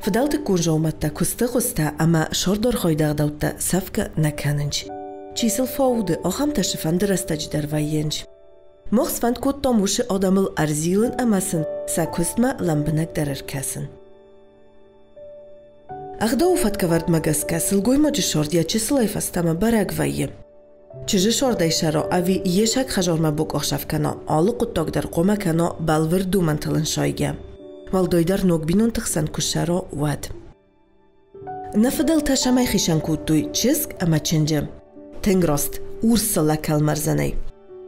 Фыдӕлтыккон дзаумӕттӕ, куысты хуызтӕ ӕмӕ сордорхойды ӕгъдӕуттӕ сӕфгӕ нӕ кӕнынц. Чи сыл фӕуды, ахӕмтӕ цыфӕнды рӕстӕджы дӕр вӕййынц. Мах сфӕнд кодтам уыцы адӕмыл ӕрзилын ӕмӕ сын сӕ куыстмӕ лӕмбынӕгдӕр ӕркӕсын. Ӕгъдауы фӕткӕвӕрдмӕ гӕсгӕ сылгоймаджы сорд йӕ чысылӕй фӕстӕмӕ бӕрӕг вӕййы. Чызджы сордӕй сӕра ӕви йе саг хӕзармӕ бокъӕхсӕв кӕна, алы хъуыддаг дӕр хъуамӕ кӕна бӕлвырд домӕнтыл ӕнцайгӕ. Уӕлдайдӕр ног бинонты хсӕн куы ссара, уӕд. Нӕ фыдӕлтӕ цӕмӕй хицӕн кодтой чызг ӕмӕ чынджы? Тынг раст, урс цыллӕ кӕлмӕрзӕнӕй.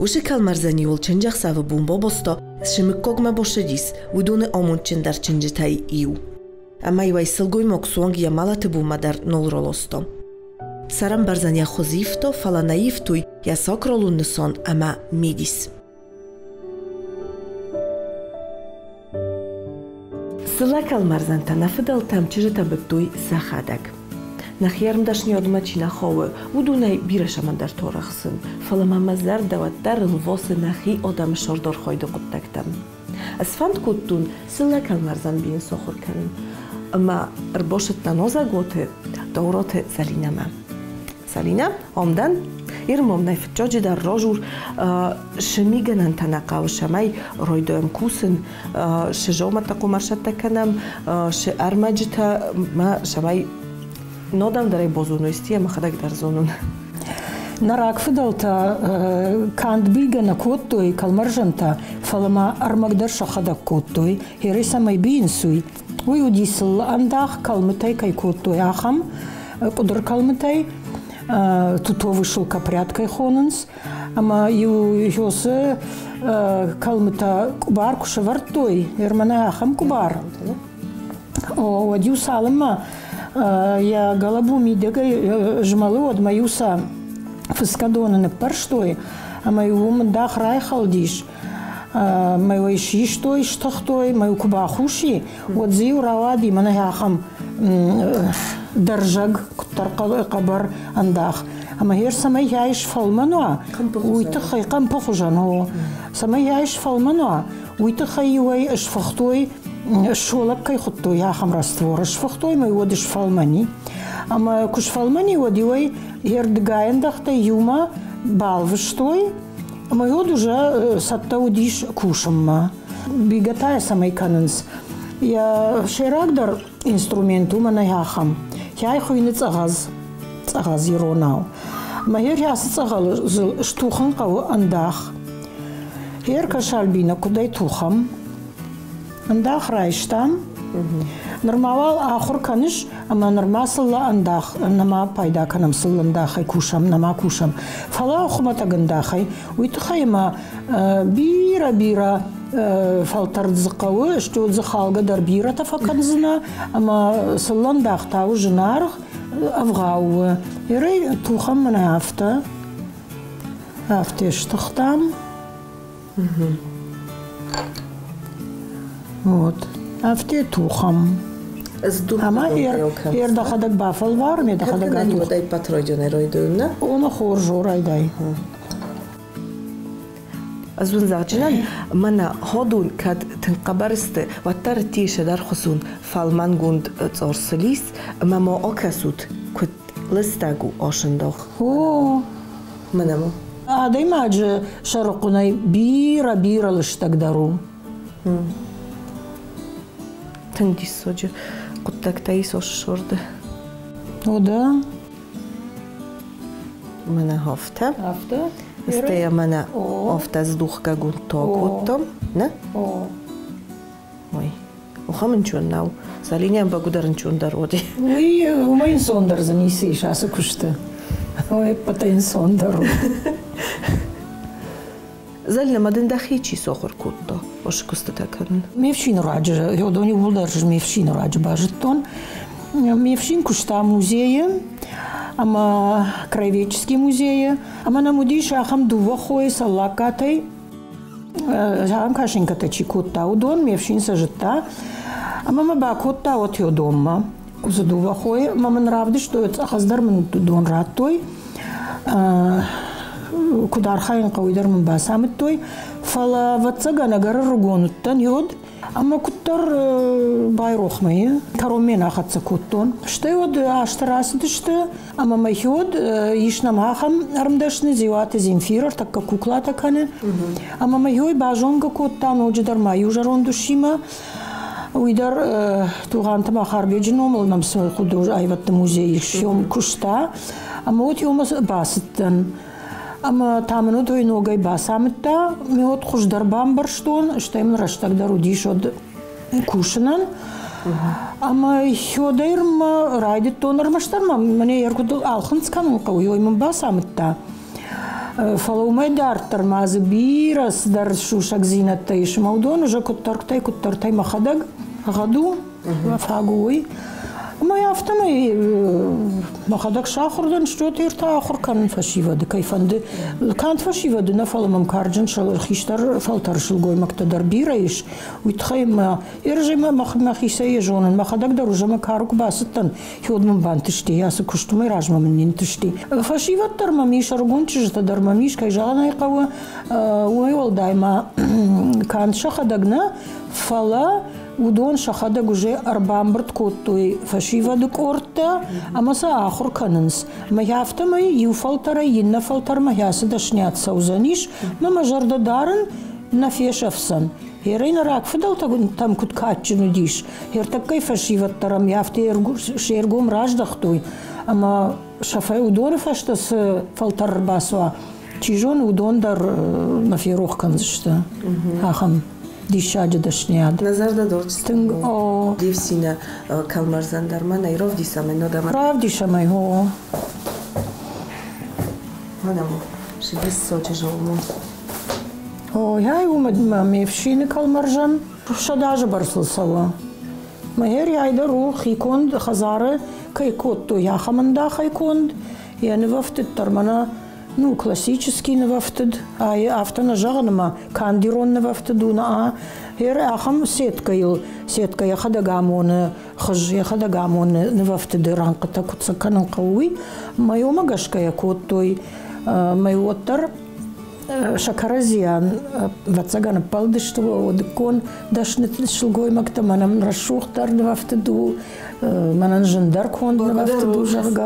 Уыцы кӕлмӕрзӕн-иу чынджӕхсӕвы бон бабаста, цы мыггагмӕ басыдис, уыдоны амондджындӕр чынджытӕй иу. Ӕмӕ-иу ӕй сылгоймаг суанг йӕ мӕлӕты бонмӕ дӕр нал раласта. Сӕрӕмбӕрзӕн йӕ хуыз ивта, фӕлӕ нӕ ивтой йӕ сакралон нысан ӕмӕ мидис. Цыллӕ кӕлмӕрзӕнтӕ нӕ фыдӕлтӕм чызджытӕ быдтой сӕхӕдӕг. Нӕхи ӕрмдӕсныйадмӕ чи нӕ хауы, уыдонӕй бирӕ цӕмӕндӕрты арӕхсын, фӕлӕ ма мӕ зӕрдӕ уӕддӕр ӕлвасы нӕхи адӕмы сӕрдархайды хъуыддӕгтӕм. Сфӕнд кодтон цыллӕ кӕлмӕрзӕн бийын сахуыр кӕнын ӕмӕ ӕрбасыдтӕн Озаготы Дауыраты Зӕлинӕмӕ. Зӕлинӕ, ам дӕн. Ирмом нӕ фыццаджыдӕр разур шы мигӕнӕнтӕ нӕ хъӕуы, цӕмӕй райдайӕм кусын, шы дзаумӕттӕ хъуымӕрсӕттӕ кӕнӕм, шы ӕрмӕджытӕ мӕ цӕмӕй нодӕмдӕрӕй базоной, исти мӕхӕдӕг дӕр зонун. Нӕ рагфыдӕлтӕ канд бийгӕ нӕ кодтой кӕлмӕрзӕнтӕ, фӕлӕ ма ӕрмӕг дӕр сӕхӕдӕг кодтой. Херӕй цӕмӕй бийынц, уый. Уый уыди сыл ӕндах кӕлмытӕй кӕй кодтой, ахӕм къуыдыр кӕлмытӕй, тутовый шелкопряд кӕй хонынц. Ӕмӕ иу Йосы кӕлмытӕ къуыбар куы сӕвӕрдтой, Ермӕнӕ ахӕм къуыбар, уӕд-иу цалынмӕ йӕ гӕлӕбу мидӕгӕй змӕлы, уӕдмӕ-иу сӕ фыцгӕ доны ныппӕрстой, ӕмӕ-иу уым ӕндах райхӕлдис. Мӕ уый систой, стыхтой, мӕ куы бахуси, уӕд дзы-иу рауади мӕнӕ ахӕм дӕрзӕг, куыддӕр хъӕбӕр ӕндах. Ӕмӕ гъер цӕмӕй йӕ сфӕлмӕн уа, уый тыххӕй хъӕмпы хуызӕн у. Цӕмӕй йӕ сфӕлмӕн уа, уый тыххӕй-иу ӕй сфыхтой, солӕг кӕй хуыдтой, ахӕм раствор сфыхтой ӕмӕ уӕд сфӕлмӕни. Ӕмӕ куы сфӕлмӕни, уӕд-иу ӕй йе рдыгӕй ӕндӕхтӕй иумӕ балвыстой, ӕмӕ уӕд уже цӕттӕ уыдис кусынмӕ. Бигӕтӕ цӕмӕй кӕнынц. Йӕ сӕйрагдӕр инструмент у мӕнӕ ахӕм. Кӕй хуыйны цъӕгъӕдз, цъӕгъӕдз иронау. Мӕ ацы цъӕгъӕлы стухын хъӕуы ӕндах. Ӕркӕс, Альбина, куыдӕй тухӕм? Ӕндах райстам. Нырма уал ахуыр кӕныс, ӕмӕ нырма цыллӕ ӕндах, нӕма пайда кӕнӕм цыллӕ ӕндахӕй кусӕм, нӕма кусӕм. Фӕлӕ хуымӕтӕг ӕндахӕй, уый тыххӕй ӕмӕ бирӕ-бирӕ фӕлтӕрд дзы хъӕуы, стӕй дзы халгӕ дӕр бирӕтӕ фӕкӕндзынӕ, ӕмӕ цыллӕ ӕндах та у зынаргъ, ӕвгъау у. Ерӕй тухӕм мӕнӕ афтӕ, афтӕ стыхтам. Вот. Афтӕ тухӕм. Ӕмӕ ер дӕхӕдӕг бафӕлвар, ме дӕхӕдӕг атух. Ома хорз у, райдай. Ӕз уын зӕгъджынӕн, мӕнӕ ходун кӕд тынг хъӕбӕр сты, уӕддӕр тисы дӕр хуызун фӕлмӕнгонд цъорсылис ӕмӕ ма акӕсут, куыд лыстӕг у асындох. О, Мӕнӕ ма. Адӕймаджы сӕрыхъуынӕй бирӕ-бирӕ лыстӕгдӕр у. Тынг диссаджы хъуыддӕгтӕ ис Оссорды. О да. Мӕнӕ афтӕ. Афтӕ? Стӕй мӕнӕ афтӕ здухгӕгонд то кодтам, нӕ? О. Ой, ахӕм ӕнцон нӕу. Залинӕн бӕгуыдӕр ӕнцондӕр уыди. Уый уымӕй ӕнцондӕр дзы ницы ис ацы куысты. Ой, ӕппӕтӕй ӕнцондӕр у. Зӕлинӕ, ма дын дӕхи чи сахуыр кодта уыцы куыстытӕ кӕнын? Ме фсины раджы, уыдон иууылдӕр ме фсины раджы базыдтон. Ме фсин куыста музейы ӕмӕ краеведческий музейы. Ӕмӕ нӕм уыдис ахӕм дыууӕ хойы Цӕллагкатӕй. Ахӕм кашинкӕтӕ чи кодта, уыдон ме фсин сӕ зыдта. Ӕмӕ мӕ бакодта Отеодоммӕ. Уыцы дыууӕ хойы ӕмӕ мын равдыстой, ӕз дӕр мын дон радтой. Куыд архайын хъӕуы, дӕр мын бацамыдтой. Фӕлӕ, ӕвӕццӕгӕн, ӕгӕр ӕрыгон уыдтӕн, йод. Ӕмӕ куыддӕр байрох мӕ, кӕронмӕ нӕ ахӕццӕ кодтон. Стӕй уӕд азтӕ рацыдысты, ӕмӕ мӕхи уӕд ис нӕм ахӕм ӕрмдӕсны Дзиуаты Земфир, ӕртӕккӕ куклатӕ кӕны. Ӕмӕ мӕ уый базонгӕ кодта ноджыдӕр ма иу зӕронд усимӕ. Уый дӕр Тугъанты Махарбеджы номыл нӕм цы художаивӕдты музей ис, уым куыста. Ӕмӕ уӕд иумӕ бацыдтӕн. Ӕмӕ та мын уыд уый ногӕй бацамыдта, ме уӕд хуыздӕр бамбӕрстон, стӕй мын рӕстӕг дӕр уыдис уӕд кусынӕн. Ӕмӕ уӕдӕй мӕ райдыдтон, ӕрмӕстдӕр ма мӕнӕ йе ргуыдыл ӕлхынцъ кӕнын хъӕуы, уый мын бацамыдта. Фӕлӕ уымӕй дарддӕр ма дзы бирӕ цыдӕр сусӕгдзинӕдтӕ ис, ӕмӕ уыдон уже куыддӕртӕй-куыддӕртӕй мӕхӕдӕг гъӕд у, фаг у уый. Ӕмӕ афтӕмӕй мӕхӕдӕг сахуыр дӕн, стӕй ӕртӕ ахуыр кӕнын фӕсивӕды, кӕй фӕнды. Канд фӕсивӕды нӕ, фӕлӕ мӕм карджын хистӕр фӕлтӕр сылгоймӕгтӕ дӕр бирӕ ис. Уый тыххӕй мӕ ерысӕй мӕхицӕй йӕ зонын. Мӕхӕдӕг дӕр уже мӕ кары куы бацыдтӕн, уӕд мын бантысти, ацы куыст уымӕй размӕ мын не нтысти. Фӕсивӕд дӕр мӕм ис, ӕрыгон чызджытӕ дӕр мӕм ис, кӕй зӕгъын ӕй хъӕуы, уымӕй уӕлдай ма канд сӕхӕдӕг нӕ, фӕлӕ уыдон сӕхӕдӕг уже ӕрбамбырд кодтой фӕсивӕды къордтӕ ӕмӕ сӕ ахуыр кӕнынц. Мӕ афтӕмӕй иу фӕлтӕрӕй иннӕ фӕлтӕрмӕ ацы дӕсниад цӕудзӕнис, мӕ мӕ зӕрдӕ дарын нӕ фесӕфдзӕн. Ерӕй нӕ рагфыдӕлтӕм куыд кадджын уыдис, ӕртӕккӕй фӕсивӕд дӕр ӕм афтӕ се ргом раздӕхтой, ӕмӕ сӕ уыдоны фӕстӕ цы фӕлтӕр ӕрбацуа, чи зоны, уыдон дӕр нӕ ферох кӕндзысты ахӕм диссаджы дӕсниад. Нӕ зӕрдӕ дорчтынг о. Дивсинӕ кӕлмӕрзӕн дӕр ма нӕй равдисӕмӕй нодӕмӕ. Равдисӕмӕй, о. Мадам, шибиссочы жолму. Ой, ай у ме фсины кӕлмӕрзӕн 100 азы бӕрцыл цӕуы. Мӕ рӕйдӕр у хиконд хӕдзары кӕй кодтой, ахӕм ӕндахӕй конд. Йӕ нывӕфтыд дӕр мӕнӕ ну, классический нывӕфтыд, ай афтӕ нӕ зӕгъын ӕмӕ канд ирон нывӕфтыд у, нӕ, ахӕм сеткӕйыл, сеткӕ йӕхӕдӕг амоны хыз, йӕхӕдӕг амоны нывӕфтыды рӕнхъытӕ куыд сӕ кӕнын хъӕуы, уый. Мӕ уымӕ гӕсгӕ йӕ кодтой, мӕ уӕддӕр сӕ кӕрӕдзийӕн, ӕвӕццӕгӕн, ӕппӕлдысты уӕдыккон дӕсны сылгоймӕгтӕ, мӕнӕн рӕсугъддӕр нывӕфтыд у, мӕнӕн зындӕр конд нывӕфтыд у, зӕгъгӕ,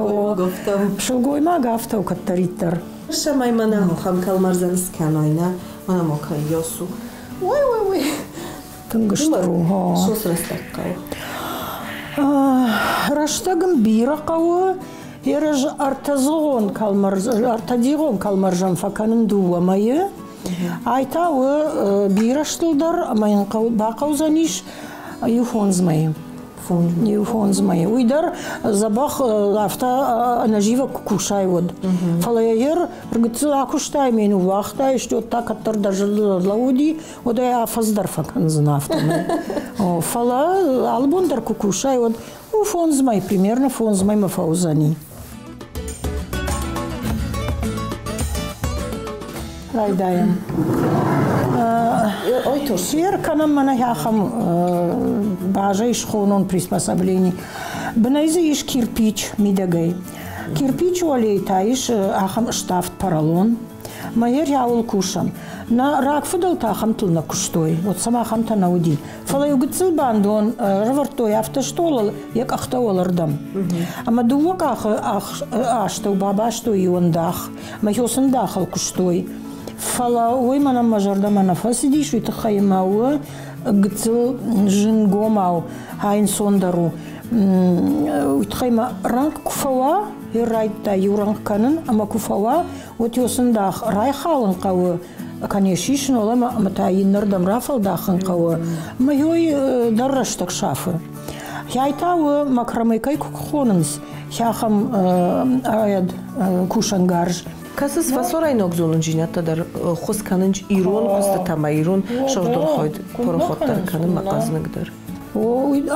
сылгоймаг афтӕ у кӕддӕриддӕр. Цӕмӕй мӕнӕ ахӕм кӕлмӕрзӕн скӕной, нӕ, мӕнӕ мо кӕй ёсу. Ой, ой, ой. Тынг стыр у. Сос рӕстӕг хъӕуы. Рӕстӕг ын бирӕ хъӕуы. Ерыз ӕртӕдигъон кӕлмӕрзӕн фӕкӕнын дыууӕ мӕйы. Ай та у бирӕ стылдӕр ӕмӕ йын бахъӕудзӕнис иу фондз мӕйы. Иу фондз мӕйы. Уый дӕр дзӕбӕх афтӕ ӕнӕзивӕг куы кусай, уӕд. Фӕлӕ йӕ ер гыццыл акуыстай, ме ныууагътай, стӕй та кӕддӕр дӕ зӕрдыл ӕрлӕууыди, уӕд ӕй афӕдз дӕр фӕкӕндзынӕ афтӕмӕй. Фӕлӕ алы бон дӕр куы кусай, уӕд ну, фондз мӕй, примерно фондз мӕймӕ фӕуыдзӕни. Райдайӕм. Сер кӕнӕм мӕнӕ ахӕм базӕй схонон приспособлени. Бынӕй дзы ис кирпич мидӕгӕй. Кирпич уӕлейы та ис ахӕм ставд поролон. Мӕ ерӕуыл кусӕм. Нӕ рагфыдӕлтӕ ахӕмтыл нӕ куыстой, уӕд сӕм ахӕмтӕ нӕ уыди. Фӕлӕ-иу гыццыл бандон ӕрӕвӕрдтой афтӕ стъолыл йӕ къӕхтӕ уӕлӕрдӕм. Ӕмӕ дыууӕ къахы астӕу бабастой иу ӕндах, мӕ ндахыл куыстой. Фӕлӕ уый мӕнӕн мӕ зӕрдӕмӕ нӕ фӕцыдис, уый тыххӕй мӕ у гыццыл зынгомау, ӕнцондӕр у. Уый тыххӕй мӕ рӕнхъ куы фӕуа, райдыдта иу рӕнхъ кӕнын, ӕмӕ куы фӕуа, уӕд йӕ сындах райхалын хъӕуы, кӕнӕ сисын ӕмӕ ӕмӕ та иннӕрдӕм рафӕлдахын хъӕуы. Мӕ йой дӕр рӕстӕг сафы. Хӕй та у макраме кӕй куы хонынц, ахӕм кусӕнгарз. Кӕсыс, фӕсарӕйнаг зонындзинӕдтӕ дӕр хуыз кӕнынц ирон куыстытӕ ӕмӕ ирон сӕрдорхойд парахатдӕр кӕнынмӕ хъӕзныгдӕр.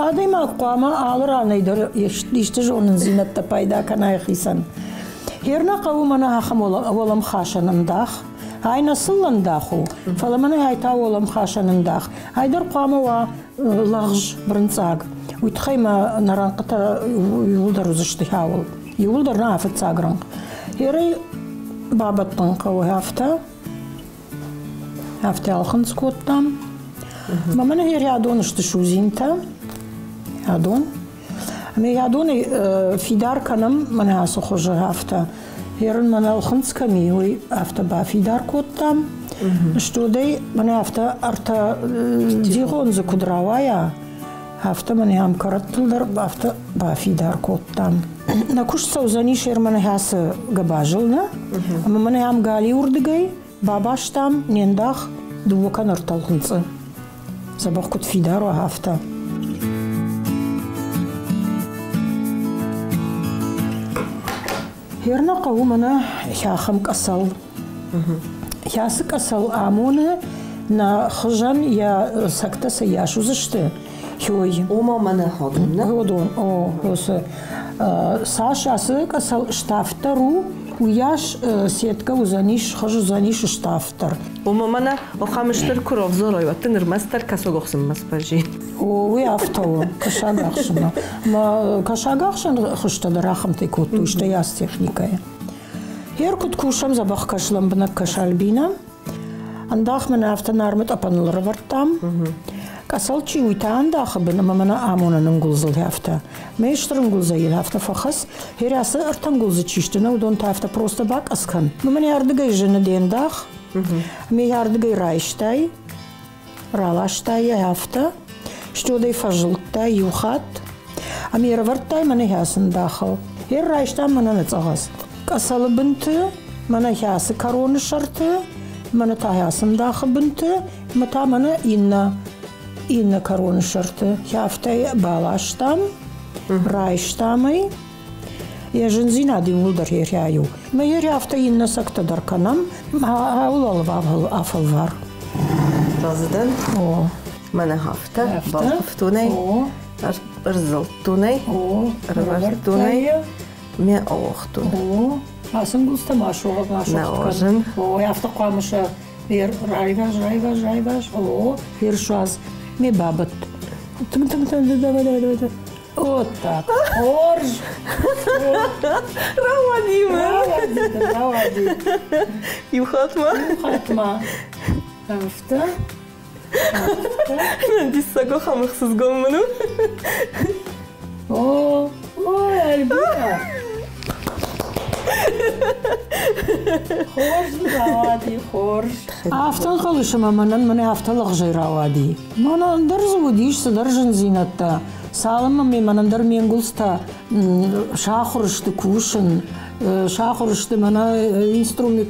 Адӕймаг хъуамӕ алы ранӕй дӕр исты зонындзинӕдтӕ пайда кӕна йӕхицӕн. Херна хъӕуы мӕнӕ ахӕм уӕлӕмхасӕн ӕндах. Ай нӕ сыл ӕндах у, фӕлӕ мӕнӕ ай та уӕлӕмхасӕн ӕндах. Ай дӕр хъуамӕ уа лӕгъз бырынцъаг. Уый тыххӕй мӕ нӕ рӕнхъытӕ иууылдӕр уыдзысты хауыл. Иууылдӕр нӕ фыццаг рӕнхъ. Херӕй бабӕттын хъӕуы афтӕ. Афтӕ ӕлхынцъ кодтам. Ма мӕнӕ адон сты судзинтӕ, адон. Ӕмӕ адонӕй фидар кӕнӕм мӕнӕ ацы хуызы афтӕ. Ерын мӕнӕ ӕлхынцъ кӕм и, уый афтӕ бафидар кодтам. Стодӕй мӕнӕ афтӕ ӕртӕ дигъон дзы куыд рауайа, афтӕ мӕнӕ ам кӕрӕттыл дӕр афтӕ бафидар кодтам. Нӕ куыст цӕудзӕнис мӕнӕ ацы гӕбазыл, нӕ? Ӕмӕ мӕнӕ ам галиуырдыгӕй бабастам не ндах дыууӕ кӕнӕ ӕртӕ ӕлхынцъы. Дзӕбӕх куыд фидар уа, афтӕ. Херна хъӕуы мӕнӕ ахӕм къӕцӕл. Ацы къӕцӕл амоны нӕ хызӕн йӕ цӕгтӕ цӕйас уыдзысты, Хёй. Ома мӕнӕ ходон, нӕ? Ходон, о, уыцы. Цас ацы къӕцӕл ставддӕр у, уыйас сеткӕ уыдзӕнис, хыз уыдзӕнис ставддӕр. Ома мӕнӕ ахӕм стыр куы равзарай, уӕд дын ӕрмӕстдӕр кӕсагахсынмӕ сбӕззи. О, уый афтӕ у, кӕсагахсынмӕ. Мӕ кӕсагахсӕн хызтӕ дӕр ахӕмтӕй кодтой, стӕй ацы техникӕйы. Ер куыд кусӕм, дзӕбӕх кӕс, лӕмбынӕг кӕс Альбинӕ. Ӕндах мӕнӕ афтӕ нармы тъӕпӕныл ӕрӕвӕрдтам. Къӕцӕл чи уый та ӕндахы бын ӕмӕ мӕнӕ амонӕн ӕнгуылдзыл афтӕ. Мӕ стыр ӕнгуылдзӕй йыл афтӕ фӕхӕц, хер ацы ӕртӕ ӕнгуылдзы чи сты, нӕ уыдон та афтӕ просто бакъӕдз кӕн. Мӕнӕ ардыгӕй зыны де ндах, ме ардыгӕй райстай, раластай йӕ афтӕ, стӕй фӕзылдтай иу хатт, ӕмӕ ӕрӕвӕрдтай мӕнӕ ацы ндахыл. Ер райстам мӕнӕ ныцъӕгъӕц. Къӕцӕлы бынты, мӕнӕ ацы кӕроны сӕрты, мӕнӕ та ацы ндахы бынты, ӕмӕ та мӕнӕ иннӕ иннӕ кӕроны сӕрты. Афтӕ баластам, райстам ӕй. Йӕ зындзинад иууылдӕр ерӕй у. Мӕ ерӕ афтӕ иннӕ цӕгтӕ дӕр кӕнӕм, ауыл афӕлвар. Разы дӕн? О. Мӕнӕ афтӕ, балхъывтонӕй, ӕрзылдтонӕй, ӕрӕвӕрдтонӕй, ме ауагътон. О, ацы ӕнгуылдзтӕ ма сугъд ма сугъд кӕн. О, афтӕ хъуамӕ сӕ райваз, райваз, райваз. О, ферсуадз. Ме бабадт. Тынг, тынг, тынг, давай, давай, давай. Вот так. Хорз. Рауади мын. Рауади, рауади. Иу хатт ма. Иу хатт ма. Афтӕ. Диссаг ахӕм ӕхсызгон мын у. О, ой, Альбина. Хорз рауади, хорз. Афтӕ ӕнхъӕлыс ӕмӕ мӕнӕн мӕнӕ афтӕ лӕгъзӕй рауади. Мӕнӕ ӕндӕр дзы уыдис цыдӕр зындзинӕдтӕ. Цалынмӕ ме мӕнӕн дӕр ме нгуылдзтӕ сахуыр сты кусын, сахуыр сты мӕнӕ инструменты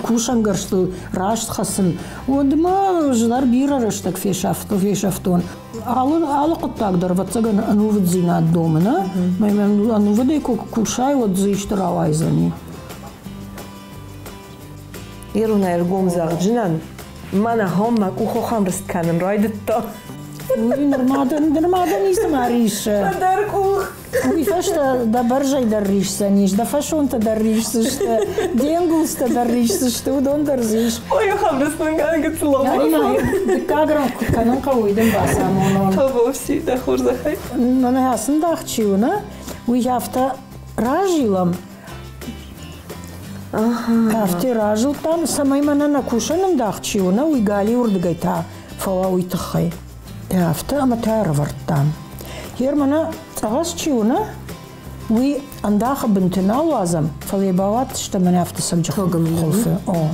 кусӕнгӕрзтыл раст хӕцын, уӕдмӕ ӕз дӕр бирӕ рӕстӕг фесӕфтон. Алы, алы хъуыддаг дӕр, ӕвӕццӕгӕн, ӕнувыддзинад домы, нӕ? Мӕ ӕнувыдӕй куы кусай, уӕд дзы исты рауайдзӕни. Ирон ӕргом зӕгъджынӕн мӕнӕ хом мӕ къухохӕм рыст кӕнын райдыдта. Уый нырма дын нырма дын ницыма риссы. Ӕндӕр къух. Уый фӕстӕ дӕ бӕрзӕй дӕр рисдзӕнис, дӕ фӕсонтӕ дӕр рисдзысты, де нгуылдзтӕ дӕр рисдзысты, уыдон дӕр дзы ис. Ой, ахӕм рыст мын гыццыл Дыккаг ран куыд кӕнын хъӕуы, уый дын бацамонон. Табуафси, дӕ хорзӕхӕй. Мӕнӕ ацындах чи у, нӕ? Уый афтӕ разилӕм, Афтӕ разылдтам, цӕмӕй мӕнӕ нӕ кусӕн ӕндах чи у, нӕ уый галиуырдыгӕй та фӕуа уый тыххӕй. Афтӕ ӕмӕ та ӕрӕвӕрдтам. Гъер мӕнӕ цъӕгъӕс чи у, нӕ, уый ӕндахы бынты нал уадзӕм, фӕлӕ йӕ бауадздзыстӕм мӕнӕ афтӕ цӕвджы хуылфы. О.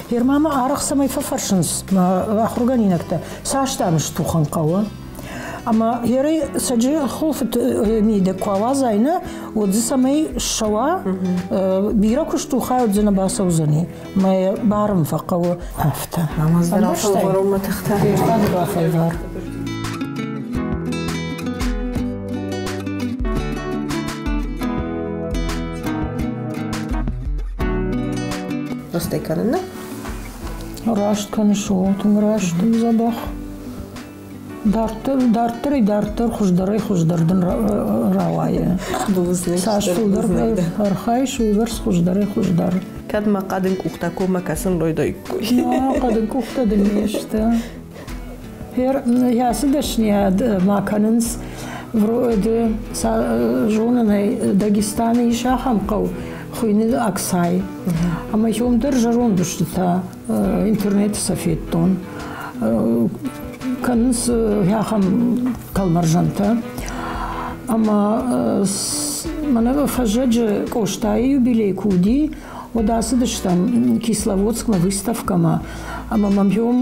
Гъер ма мӕ арӕх цӕмӕй фӕфӕрсынц мӕ ахуыргӕнинӕгтӕ, цас дам стухын хъӕуы? Ӕмӕ ерӕй сӕджы хуылфы мидӕг куы ауадзай, нӕ, уӕд дзы цӕмӕй ссӕуа, бирӕ куы стухай, уӕд дзы нӕ бацӕудзӕни. Мӕ барын фӕхъӕуы афтӕ. Ӕмбӕрстай? Мӕ тыхтӕ. Бафӕлвар. Растӕй кӕнын, нӕ? Раст кӕныс, о, тынг раст, тынг дзӕбӕх. Дарддӕр, дарддӕрӕй дарддӕр хуыздӕрӕй-хуыздӕр дын рауайы. Бузныг. Цас фылдӕр архайыс, уыйбӕрц хуыздӕрӕй-хуыздӕр. Кӕд мӕ хъӕдын къухтӕ коммӕ кӕсын райдаиккой. Хъӕдын къухтӕ дын не сты. Ацы дӕсныйад ма кӕнынц вроде зонын ӕй, Дагестаны ис ахӕм хъӕу, хуыйны Аксай. Ӕмӕ уым дӕр зӕронд устытӕ интернеты сӕ федтон. Кӕнынц ахӕм кӕлмӕрзӕнтӕ. Ӕмӕ мӕнӕ фӕззӕджы Къостайы юбилей куы уыди, уӕд ацыдыстӕм Кисловодскмӕ выставкӕмӕ, ӕмӕ мӕм уым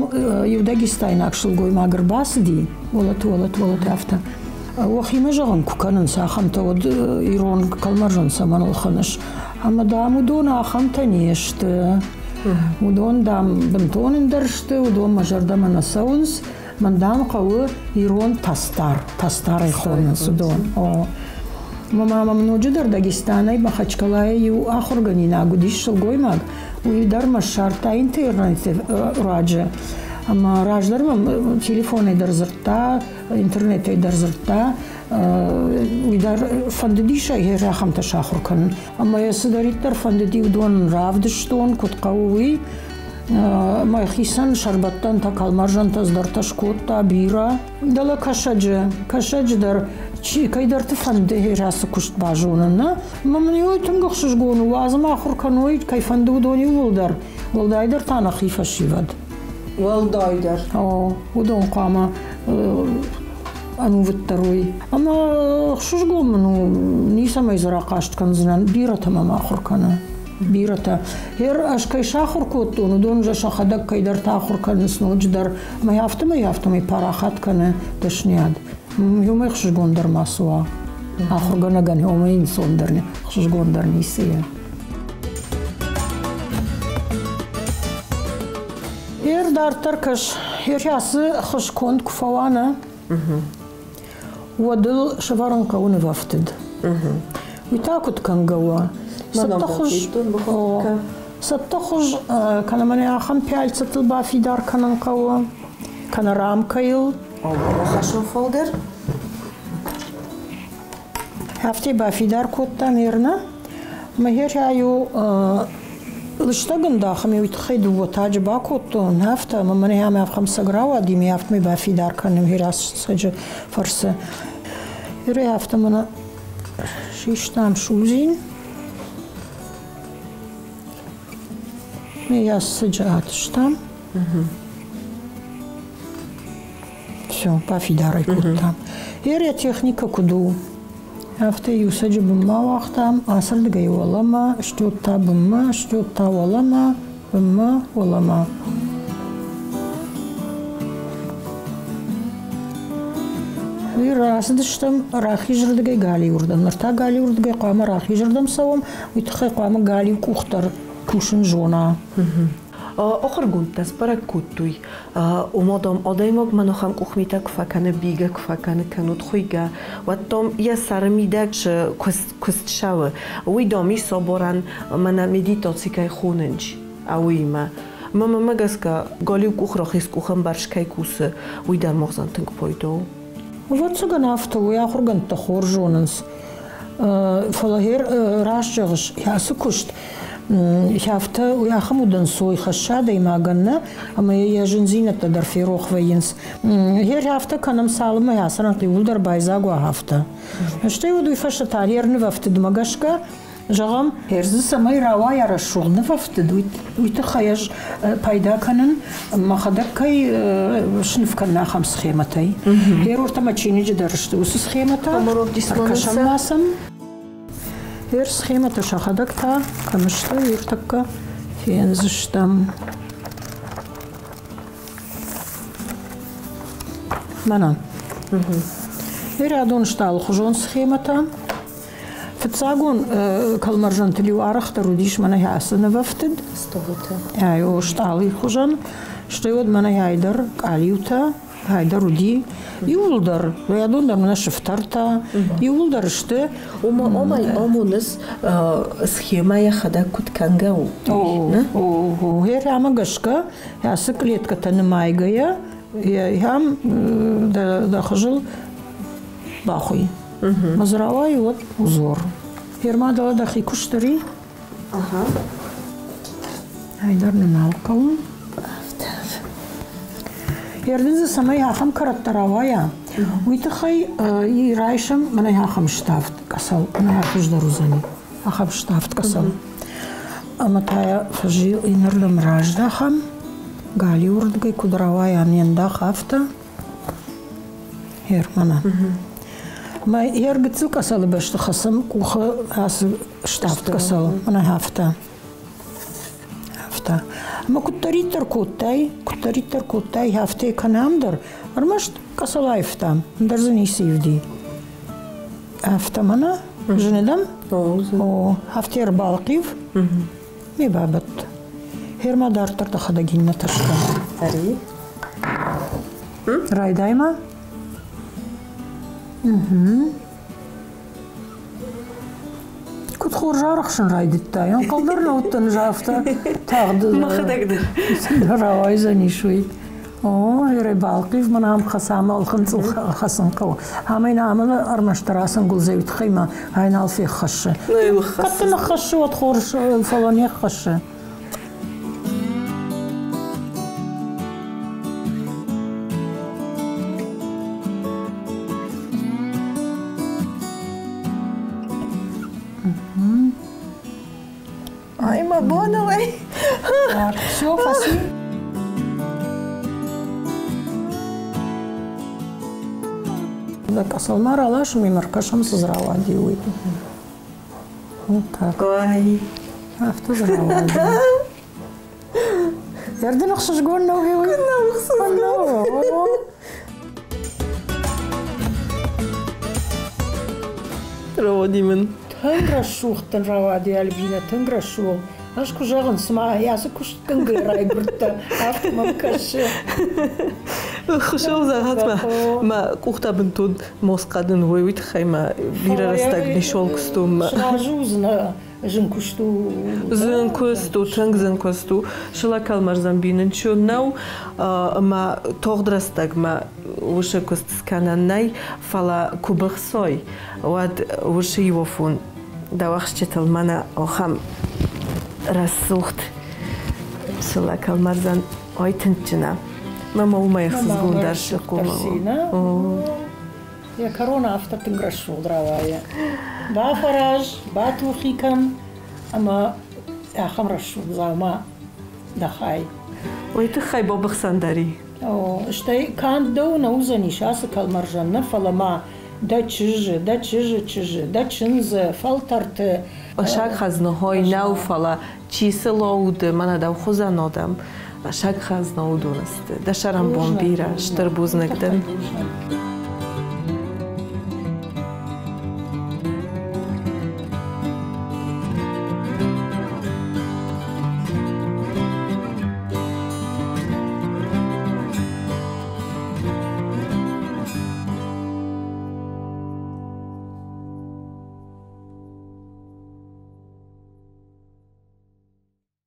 иу дагестайнаг сылгоймаг ӕрбацыди, уӕлӕт, уӕлӕт, уӕлӕт афтӕ. Уӕхимӕ зӕгъын куы кӕнынц ахӕмтӕ, уӕд ирон кӕлмӕрзӕн цӕмӕн ӕлхӕныс? Ӕмӕ, дам, уыдон ахӕмтӕ не сты. Уыдон, дам, бынтон ӕндӕр сты, уыдон мӕ зӕрдӕмӕ нӕ цӕуынц. Мӕн, дам, хъӕуы ирон тастар, тастарӕй хонынц уыдон. О. Мӕ мамӕ ноджыдӕр Дагестанӕй Махачкалайы иу ахуыргӕнинаг уыдис сылгоймаг, уый дӕр мӕ ссардта интернеты руаджы. Ӕмӕ раздӕр мӕм телефонӕй дӕр дзырдта, интернетӕй дӕр дзырдта, уый дӕр фӕндыдис ӕй ахӕмтӕ сахуыр кӕнын. Ӕмӕ йӕ цыдӕриддӕр фӕндыди, уыдон равдыстон, куыд хъӕуы, уый. Мӕхицӕн сӕрбӕттӕнтӕ, кӕлмӕрзӕнтӕ цыдӕртӕ скодта бирӕ. Дӕлӕ кӕсӕджы, кӕсӕджы дӕр чи кӕйдӕрты фӕнды ацы куыст базонын, нӕ? Ӕмӕ мын уый тынг ӕхсызгон у, уадз ӕмӕ ахуыр кӕной, кӕй фӕнды, уыдон иууылдӕр. Уӕлдайдӕр та нӕхи фӕсивӕд. Уӕлдайдӕр. О, уыдон хъуамӕ ӕнувыддӕр уой. Ӕмӕ ӕхсызгон мын у, ницӕмӕй дзы рахъаст кӕндзынӕн, бирӕтӕ мӕм ахуыр кӕны. Бирӕтӕ. Гъер ӕз кӕй сахуыр кодтон, уыдон же сӕхӕдӕг кӕйдӕртӕ ахуыр кӕнынц ноджыдӕр. Ӕмӕ афтӕмӕй-афтӕмӕй парахат кӕны дӕсныйад. Уымӕй ӕхсызгондӕр ма цы уа. Ахуыргӕнӕгӕн уымӕй ӕнцондӕр, ӕхсызгондӕр ницы и. Ер дарддӕр кӕс, ер ацы хуыз конд куы фӕуа, нӕ, уӕд ыл сӕвӕрын хъӕуы нывӕфтыд. Уый та куыд кӕнгӕ у? Цӕттӕ хуыз кӕнӕ мӕнӕ ахӕм пяльцӕтыл бафидар кӕнын хъӕуы, кӕнӕ рамкӕйыл. Хӕссон фылдӕр. Афтӕ бафидар кодтам ерна. Мӕхӕй-иу лыстӕг ӕндахӕм уый тыххӕй дыууӕ таджы бакодтон, афтӕ ӕмӕ мӕнӕ ам ахӕм цӕг рауади, ме афтӕмӕй бафидар кӕнӕм хирасцӕджы фӕрцы. Ирӕ афтӕ мӕнӕ систам судзин. Ме яссӕджы атыстам. Все, бафидар ӕй кодтам. Йӕ техникӕ куыд у, афтӕ иу цӕджы бынмӕ уагътам, ацырдыгӕй уӕлӕмӕ, стӕй та бынмӕ, стӕй та уӕлӕмӕ, бынмӕ, уӕлӕмӕ. Уый рацыдыстӕм рахизырдыгӕй галиуырдӕм. Ныр та галиуырдыгӕй хъуамӕ рахизырдӕм цӕуӕм, уый тыххӕй хъуамӕ галиу къух дӕр кусын зона. Ахуыргондтӕ сбӕрӕг кодтой, ома, дам, адӕймаг мӕнӕхӕн къухмитӕ куы фӕкӕны, бийгӕ куы фӕкӕны, кӕнут хуыйгӕ, уӕд, дам, йӕ сӕры мидӕг куыст цӕуы. Уый, дам, ис соборӕн мӕнӕ медитаци кӕй хонынч, уыимӕ. Мӕнмӕ гӕсгӕ, галиу къух рахиз къухӕмбӕрц кӕй кусы, уый дӕр махзан тынг пайда у. Ӕвӕццӕгӕн, афтӕ уый ахуыргӕндтӕ хорз зонынц. Фӕлӕ гъер раст зӕгъыс, ацы куыст афтӕ уый ахӕм удӕнцой хӕссы адӕймагӕн нӕ, ӕмӕ йӕ зындзинӕдтӕ дӕр ферох вӕййынц. Гъер афтӕ кӕнӕм, цалынмӕ ацы рӕнхъ иууылдӕр байдзаг уа, афтӕ. Стӕй уӕд уый фӕстӕ та гъер нывӕфтыдмӕ гӕсгӕ Зӕгъӕм, дзы цӕмӕй рауайа рӕсугъд нывӕфтыд, уый тыххӕй ӕз пайда кӕнын, мӕхӕдӕг кӕй сныв кӕнын, ахӕм схемӕтӕй. Герортӕ мӕ чиныджы дӕр сты уыцы схемӕтӕ. Ӕркӕсӕм ма сӕм. Гер схемӕтӕ сӕхӕдӕг та кӕм сты, уый фендзыстӕм. Мӕнӕ. Рядон сты алыхуызон схемӕтӕ. Фыццагон кӕлмӕрзӕнтыл-иу арӕхдӕр уыдис мӕнӕ ацы нывӕфтыд. Стъолытӕ. Ӕ, стъалыйы хуызӕн. Стӕй уӕд мӕнӕ айдӕр къалиутӕ, айдӕр уыди. Иууылдӕр, рядон дӕр мӕнӕ сыфтӕртӕ, иууылдӕр сты. Ома, омай амоныс схемӕ йӕхӕдӕг куыд кӕнгӕ у? О, о, ӕмӕ гӕсгӕ ацы клеткӕтӕ нымайгӕйӕ, йӕм дӕ хызыл бахуый. Мазрауайы уӕд узор. Ферма дӕлӕ дӕхи куыстыри. Ага. Айдар нын нал хъӕуы. Ердын дзы цӕмӕй ахӕм кӕрӕттӕ рауайа, уый тыххӕй райсӕм мӕнӕ ахӕм ставд къӕсӕл, мӕнӕ хуыздӕр уыдзӕни ахӕм ставд къӕсӕл. Ӕмӕ та йӕ фӕзил иннӕрдӕм раздахӕм, галиуырдыгӕй куыд рауайа не ндах, афтӕ. Германа. Мӕ йӕ гыццыл къӕсӕлы бӕсты хӕцӕм къухы ацы ставд къӕсӕл, мӕнӕ афтӕ. Афтӕ. Ӕмӕ куыддӕриддӕр кодтай, куыддӕриддӕр кодтай, афтӕ кӕнӕм дӕр, ӕрмӕст къӕсӕл аивтам, ӕндӕр дзы ницы ивди. Афтӕ мӕнӕ, зыны дӕм? О, афтӕ ӕрбалхъив, ме бабадт. Гъер ма дарддӕр дӕхӕдӕг иннӕтӕ скӕн. Ӕри. Райдай ма. Куыд хорз арӕхсын райдыдтай, ӕнхъӕл дӕр нӕ уыдтӕн ӕз афтӕ тагъд. Мӕхӕдӕг дӕр. Рауайдзӕнис уый. О, ерӕй балхъив мын ам хӕцамӕ ӕлхынцъыл хӕцын хъӕуы. Амӕй нӕ амӕлы ӕрмӕстдӕр ацы ӕнгуылдзӕй уый тыххӕй ма ай нал феххӕссы. Кӕд дын ӕххӕссы, уӕд хорз, фӕлӕ не ххӕссы. Ай, мӕ боныл ӕй. Все, фӕци. Къӕсӕлмӕ раласӕм ӕмӕ ӕркӕсӕм, цы дзы рауади, уый. Вот так. Ой. Афтӕ дзы рауади. Зӕрдыл ӕхсызгон нӕу уый? Куыннӕ ӕхсызгон. Рауади мын. Тынг рӕсугъд дын рауади, Альбинӕ, тынг рӕсугъд. Ӕз куы зӕгъын, цыма ацы куыстгӕнгӕ райгуырдтӕ, афтӕ мӕм кӕсы. Хуыцау зӕгъӕд мӕ, мӕ къухтӕ бынтон мосхъӕдын уой, уый тыххӕй мӕ бирӕ рӕстӕг нисол куыстон мӕ. Сразы уыдзынӕ зын куыст у. Зын куыст у, тынг зын куыст у. Сылакӕлмӕрзӕн бинынчу нӕу, ӕмӕ тагъд рӕстӕгмӕ уыцы куыст скӕнӕн нӕй, фӕлӕ куы быхсой, уӕд уыцы иуафон дӕ уӕхсчытыл мӕнӕ ахӕм рӕсугъд сылакӕлмӕрзӕн айтындджына. Мӕ ма уымӕй ӕхсызгондӕр схъомыл. Йӕ кӕрон афтӕ тынг рӕсугъд рауайы. Бафӕраз, батухи кӕн ӕмӕ ахӕм рӕсугъд дзаума дӕ хай. Уый тыххӕй бабыхсӕн дӕр и. О, стӕй канд дӕу нӕ уыдзӕнис ацы кӕлмӕрзӕн нӕ, фӕлӕ ма дӕ чызджы, дӕ чызджы чызджы, дӕ чындзы, фӕлтӕрты. Саг хӕзныхой нӕу, фӕлӕ чи цы лӕуды, мӕнӕ дӕу хуызӕн адӕм, саг хӕзна уыдон сты. Дӕ сӕрӕнбон бирӕ, стыр бузныг дын.